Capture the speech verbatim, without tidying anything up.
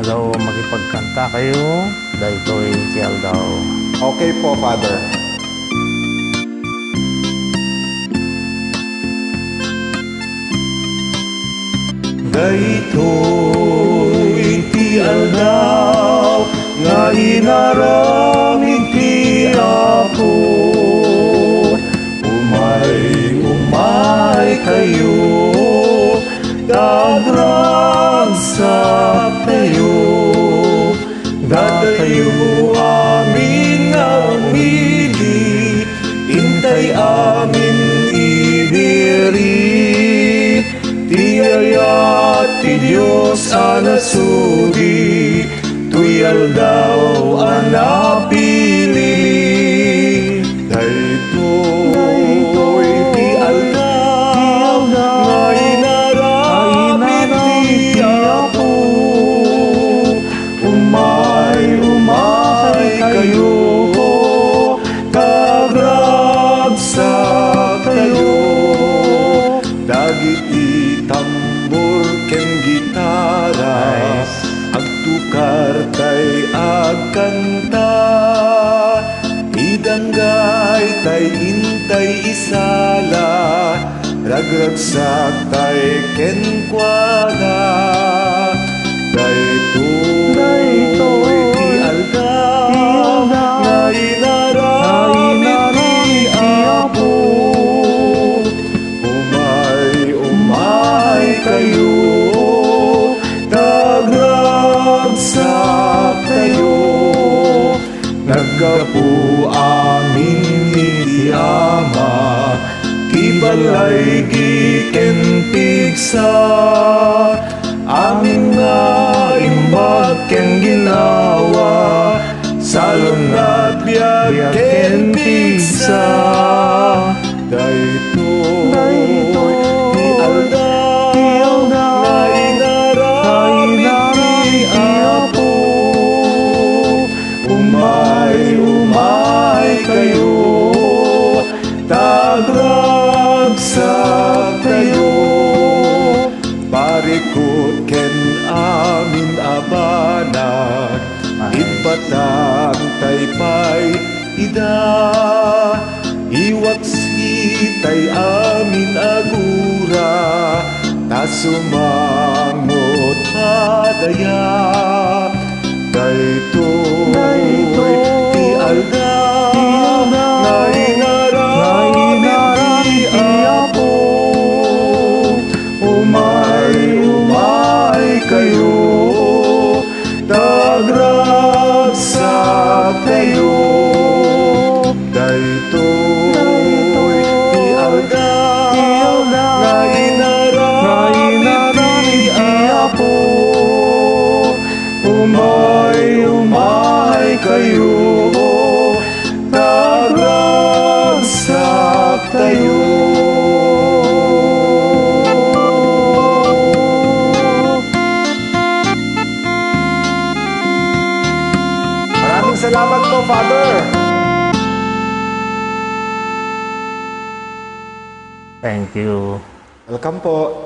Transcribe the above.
So, makipagkanta kayo, daytoy ti aldaw. Okay po, Father. Daytoy ti aldaw nga inaramid ti Apo. Umay, umay kayo, ta agragsaktayo. Datayo amin nga umili, intay amin ibiri. Ti ayat ti Dios a nasudi, toy aldaw a napili. Daytoy ti aldaw nga inaramid ti Apo. Umay, umay kayo, ta agragsaktayo. Dagiti tambor ken gitara, agtukartay agkanta. Idanggaytay intay isala, ragragsaktay kenkuana. Daytoy ti aldaw nga inaramid ti Apo. Umay, umay kayo, ta agragsaktayo. Naggapu amin iti Ama, ti balay ken pigsa, amin nga imbag ken ginnawa, salun nga agbiag ken pigsa. Daytoy ti aldaw nga inaramid ti Apo. Umay, umay kayo, ta agragsaktayo. Parikut ken amin a banag, ibbatangtay pay ida. Iwaksitay amin a gura, ta sumangot madaya. Daytoy ti aldaw nga inaramid ti Apo. Umay, umay kayo, ta agragsaktayo. Daytoy ti aldaw nga inaramid ti Apo. Umay, umay kayo, ta agragsaktayo. Maraming salamat po, Father. Thank you. Welcome po.